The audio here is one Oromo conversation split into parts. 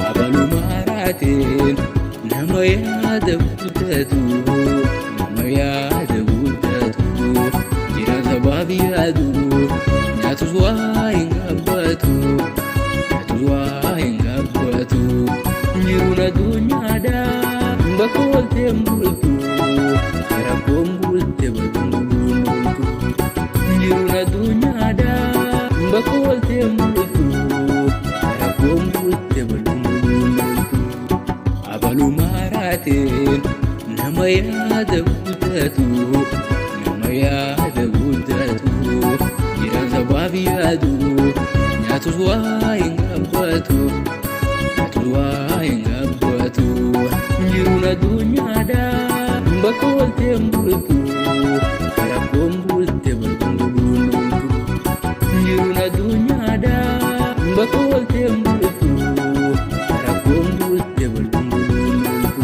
Abaluma haraatiin nama yaada guddatu, nama yaada guddatu, jiraan sabaaf yaadu, nyaatus waa hin gabbatu, nyaatus waa hin gabbatu. Jiruun addunyaadhaa bakka oolteen bultu, rakkoon bulte baduun buluun ooltu. Jiruun addunyaadhaa bakka oolteen bultu, rakkoon bulte baduun buluun ooltu. Abaluma haraatiin nama yaada guddatu, nama yaada guddatu, jiraan sabaaf yaadu, nyaatus waa hin gabbatu, nyaatus waa hin gabbatu. Jiruun addunyaadhaa bakka oolteen bultu, rakkoon bulte baduun buluun ooltu. Jiruun addunyaadhaa bakka oolteen bultu, rakkoon bulte baduun buluun ooltu.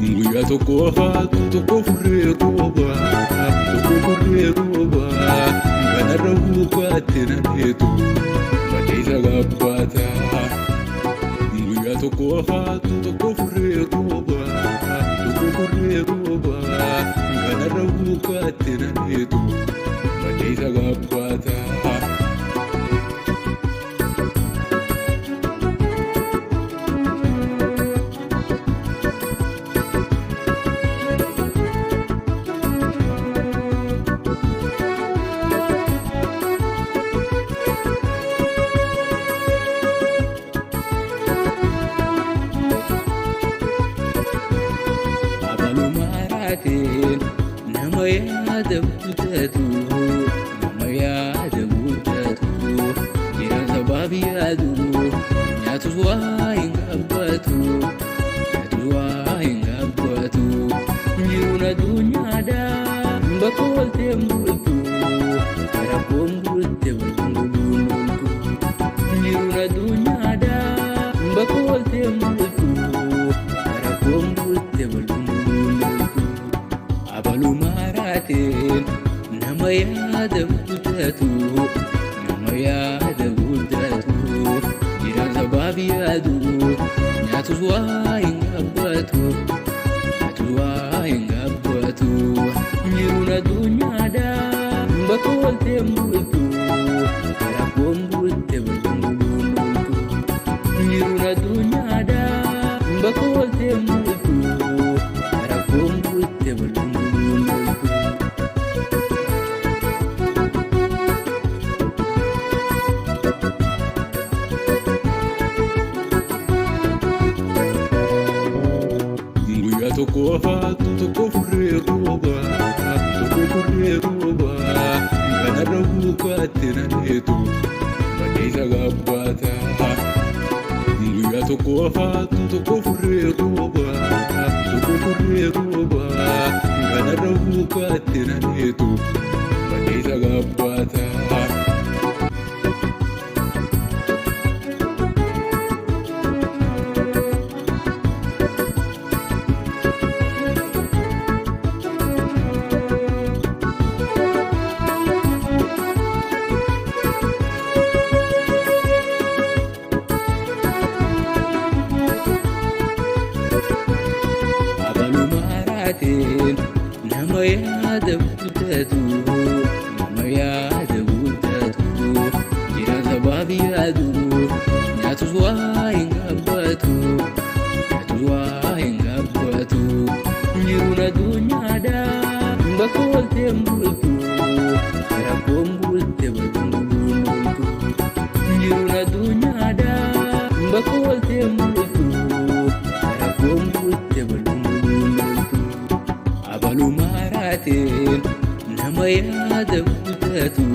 Guyyaa tokko haatu tokko furree rooba, tokko furree rooba, kanarra hubaatti naneetu badeessa gabbaata. Guyyaa tokko haatu tokko furree rooba, tokko furree rooba, kanarra hubaatti naneetu badeessa gabbaata. Abaluma haraatiin nama yaada guddatu, nama yaada guddatu, jiraan sabaaf yaadu, nyaatus waa hin gabbatu, nyaatus waa hin gabbatu. Jiruun addunyaadhaa bakka oolteen bultu, rakkoon bulte baduun buluun ooltu. Jiruun addunyaadhaa bakka oolteen bultu, rakkoon bulte baduun buluun ooltu. Abaluma haraatiin nama yaada guddatu, nama yaada guddatu, jiraan sabaaf yaadu, nyaatus waa hin gabbatu, nyaatus waa hin gabbatu. Jiruun addunyaadhaa bakka oolteen bultu, rakkoon bulte baduun buluun ooltu. Jiruun addunyaadhaa bakka oolteen bultu, rakkoon bulte baduun buluun ooltu. Guyyaa tokko haatu tokko furree rooba, tokko furree rooba, kanarra hubaatti naneetu badeessa gabbaata. Guyyaa tokko haatu tokko furree rooba, tokko furree rooba, kanarra hubaatti naneetu badeessa gabbaata. Abaluma haraatiin nama yaada guddatu, nama yaada guddatu, jiraan sabaaf yaadu, nyaatus waa hin gabbatu, nyaatus waa hin gabbatu. Jiruun addunyaadhaa bakka oolteen bultu, rakkoon bulte baduun buluun ooltu. Jiruun addunyaadhaa bakka oolteen bultu, rakkoon bulte baduun buluun ooltu. Abaluma haraatiin nama yaada guddatu,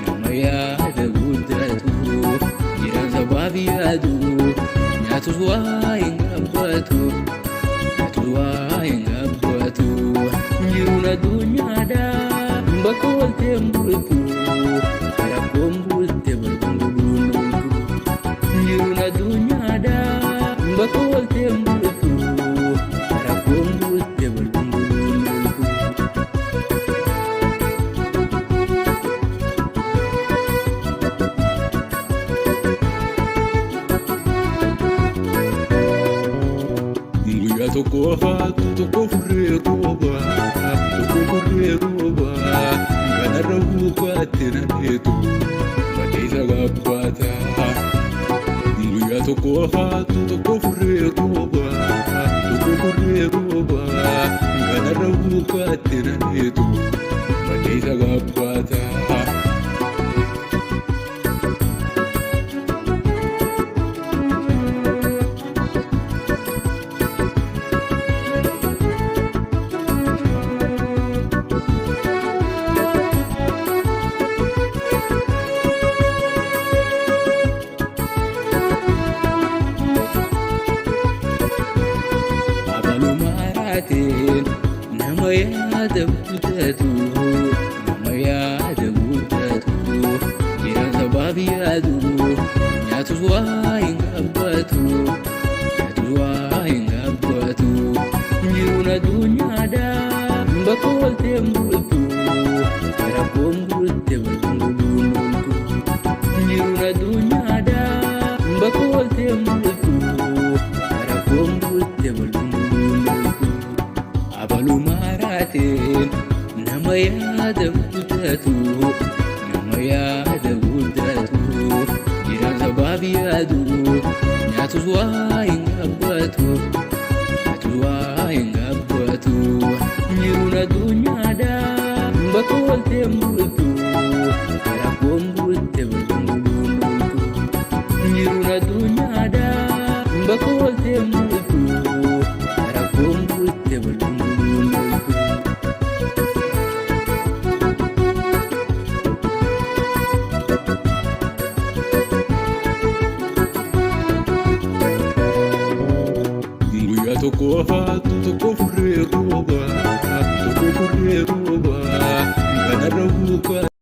nama yaada guddatu, Nyaatus waa hin gabbatu, nyaatus waa hin gabbatu. Jiruun addunyaadhaa bakka oolteen bultu, rakkoon bulte barkuun buluun ooltu. Jiruun addunyaadhaa bakka oolteen bultu, rakkoon bulte barkuun buluun ooltu. Guyyaa tokko afaatu tokko furree rooba, tokko furree rooba, kanarra buufaatti naneetu badeessa gabbaata. Guyyaa tokko afaatu tokko furree rooba, tokko furree rooba, kanarra buufaatti naneetu badeessa gabbaata. Abaluma haraatiin nama yaada guddatu, nama yaada guddatu, jiraan sabaaf yaadu, nyaatus waa hin gabbatu, nyaatus waa hin gabbatu. Jiruun addunyaadhaa bakka oolteen bultu, rakkoon bulte barkuun buluun ooltu. Jiruun addunyaadhaa bakka oolteen bultu, rakkoon bulte barkuun buluun ooltu. Abaluma haraatiin nama yaada guddatu, nama yaada guddatu, jiraan sabaaf yaadu, nyaatus waa hin gabbatu, nyaatus waa hin gabbatu. Jiruun addunyaadhaa bakka oolteen bultu, rakkoon bulte barkuun buluun ooltu. Jiruun addunyaadhaa bakka oolteen bultu, rakkoon bulte barkuun buluun ooltu. Guyyaa tokko afaatu tokko furree rooba, tokko furree rooba, kanarra buufaatti.